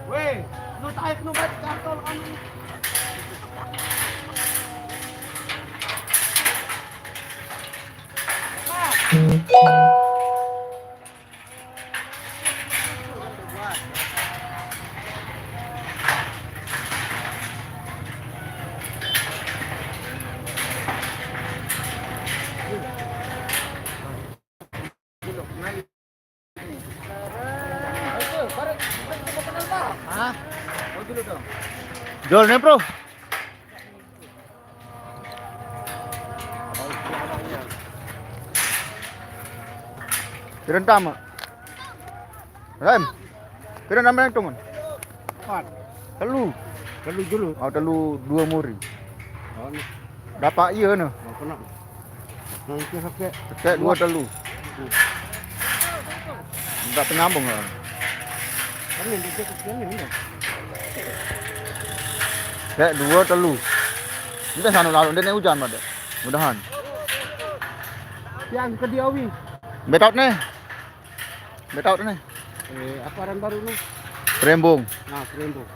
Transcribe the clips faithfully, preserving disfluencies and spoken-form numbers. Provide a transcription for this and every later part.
Weh, nu tarik nu baik kartol anu. Jol ne, Bro. Direntam, Mak. Rem. Pira nambah hitungan? Empat. Telu. Telu dulu. Oh, telu dua muri. Oh, ni. Dapat iya, no. Oh, kena. Nang itu sakit. Sakit dua telu. Enggak penyambung, lah. Kan yang dicek ke sini, ni. Sakit dua telu. Ini sana lalu, ini hujan pada. Mudahan. Yang ke dia, Wi. Betot nih. Betot nih. Eh, apa aran baru nih? Kerembong. Nah, Kerembong.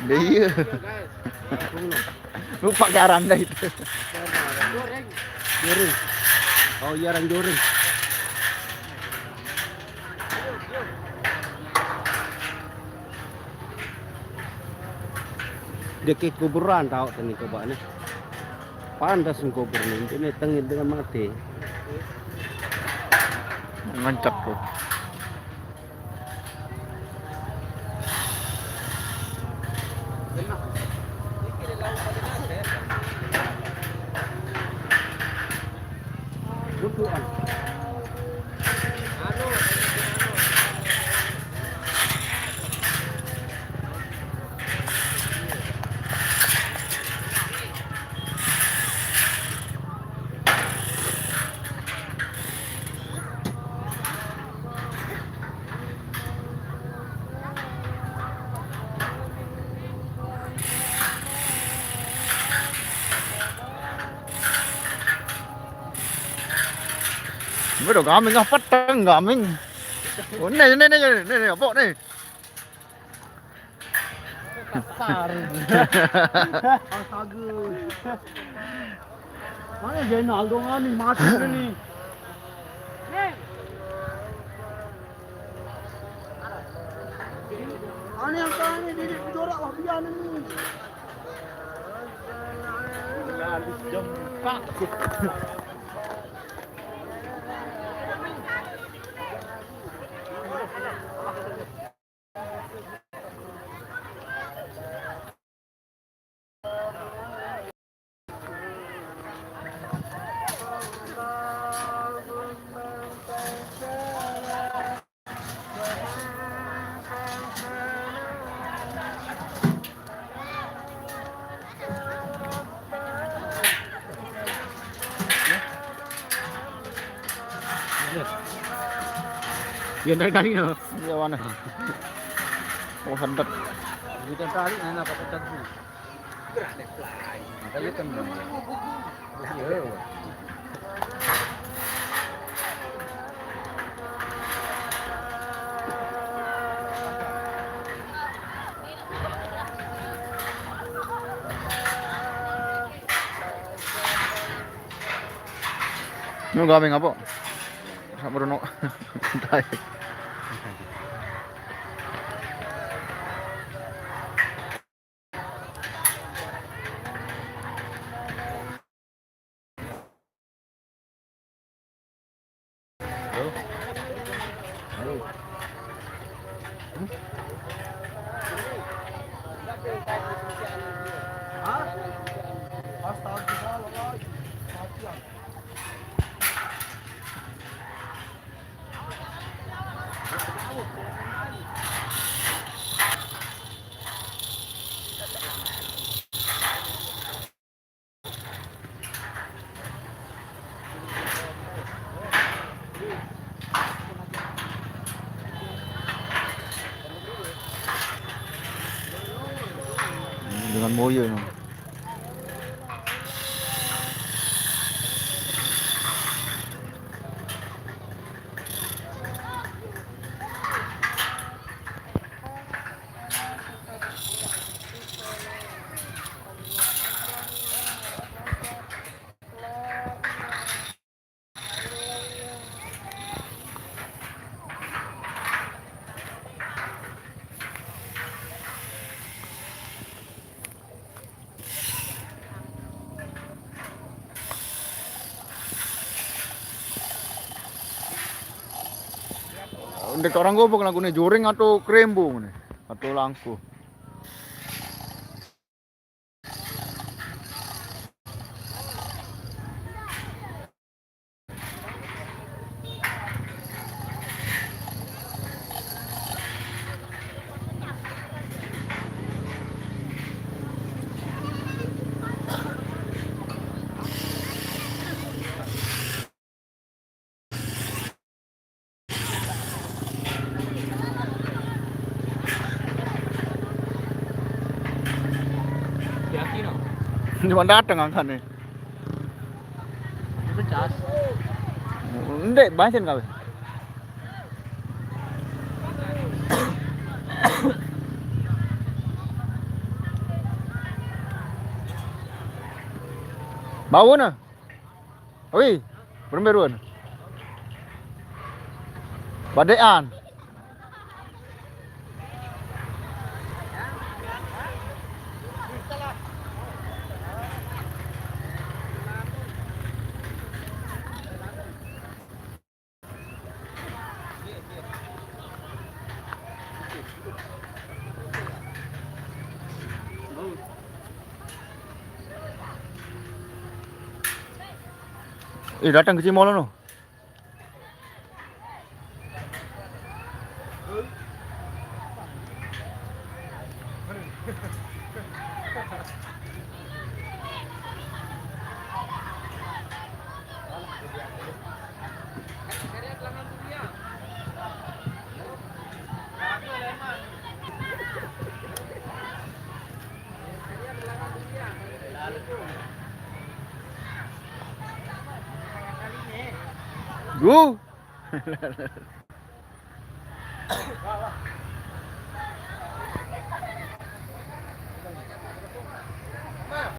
Iya. Kerembong, no. Lupa ke aran dah itu. Joring. Oh, iya, aran Joring. Deke kuburan tau tadi coba nih. Pantas kubur nih, ini tengil dengan mati. Ngancak tuh. Ini udah gaming, ah, peteng gaming. Oh, ini, ini, ini, ini, ini, apa nih? Kasar. Astaga. Mana Zainal dong, ani mati ni. Ani yang kau ni didik jorok wah biar ni. Jam empat. Iya, dari tadi, no. Iya, mana? Oh, sedap. Kita tarik, mana apa kita tu? Makanya kan. Iya. Ini gaming apa? Sak merono. Entah. Dengan moyo no. Ndek orang gobok lagu nih, juring atau kerembung nih, atau langku. Yakin no? Cuma datang angkane. Itu cas. Ndek, bansen kau. Bau na. Oi, berembe ruan. Badean. Eh, datang ke Cimol no. Gu.